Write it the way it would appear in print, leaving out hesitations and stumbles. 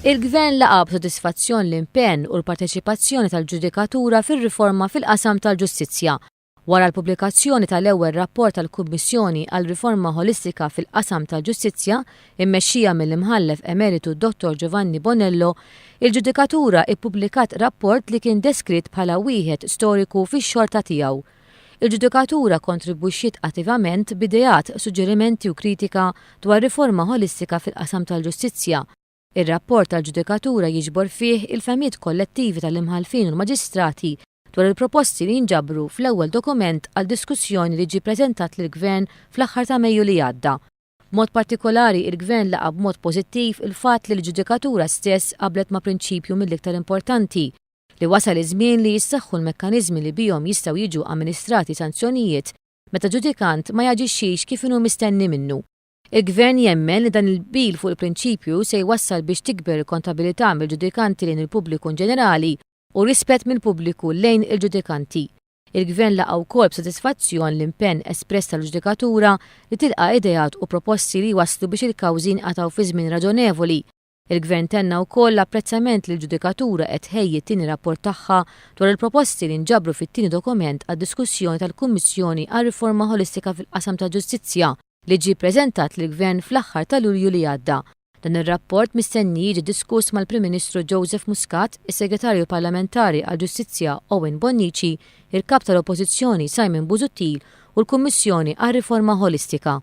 Il-Gvern laqa' b'sodisfazzjon l-impenn u l-parteċipazzjoni tal-ġudikatura fir-riforma fil-qasam tal-ġustizzja. Wara l-pubblikazzjoni tal-ewwel rapport tal-Kummissjoni għal Riforma Ħolistika fil-Qasam tal-Ġustizzja, immexxija mill-Imħallef Emeritu Dottor Giovanni Bonello, il-ġudikatura ippubblikat rapport li kien deskritt bħala wieħed storiku fix-xorta tiegħu. Il-ġudikatura kkontribwixxiet attivament b'ideat, suġġerimenti u kritika dwar riforma ħolistika fil-qasam tal-ġustizzja. Ir-rapport tal-ġudikatura jiġbor fih il-fehmiet kollettivi tal-imħallfin u l-maġistrati dwar il-proposti li jinġabru fl-ewwel dokument għal diskussjoni li ġie ppreżentat lill-Gvern fl-aħħar ta' Mejju li għadda. B'mod partikolari, il-Gvern laqa' b'mod pożittiv il-fatt li l-ġudikatura stess qablet ma' prinċipju mill-iktar importanti, li wasal iż-żmien li jissaħħu l-mekkaniżmi li bihom jistgħu jiġu amministrati sanzjonijiet meta ġudikant ma jaġixxix kif inhu mistenni minnu. Il-Gvern jemmen li dan il-qbil fuq il-prinċipju se jwassal biex tikber il-kontabilità mill-ġudikanti lejn il-pubbliku inġenerali u rispett mill-pubbliku lejn il-ġudikanti. Il-Gvern laqa' wkoll b'sodisfazzjon l-impenn espress tal-ġudikatura li tilqa' ideat u proposti li jwasslu biex il-kawżi jinqatgħu fi żmien raġonevoli. Il-Gvern tenna wkoll l-apprezzament li l-ġudikatura qed tħejji t-tieni rapport tagħha dwar il-proposti li nġabru fit-tieni dokument għad-diskussjoni tal-Kummissjoni għal Riforma Ħolistika fil-Qasam tal-Ġustizzja li ġie ppreżentat lill-Gvern fl-aħħar ta' Lulju li għadda. Dan ir-rapport mistenni jiġi diskuss mal-Prim Ministru Joseph Muscat, is-Segretarju Parlamentari għall-Ġustizzja Owen Bonnici, il-Kap tal-Oppożizzjoni Simon Busuttil u l-Kummissjoni għar-Riforma Ħolistika.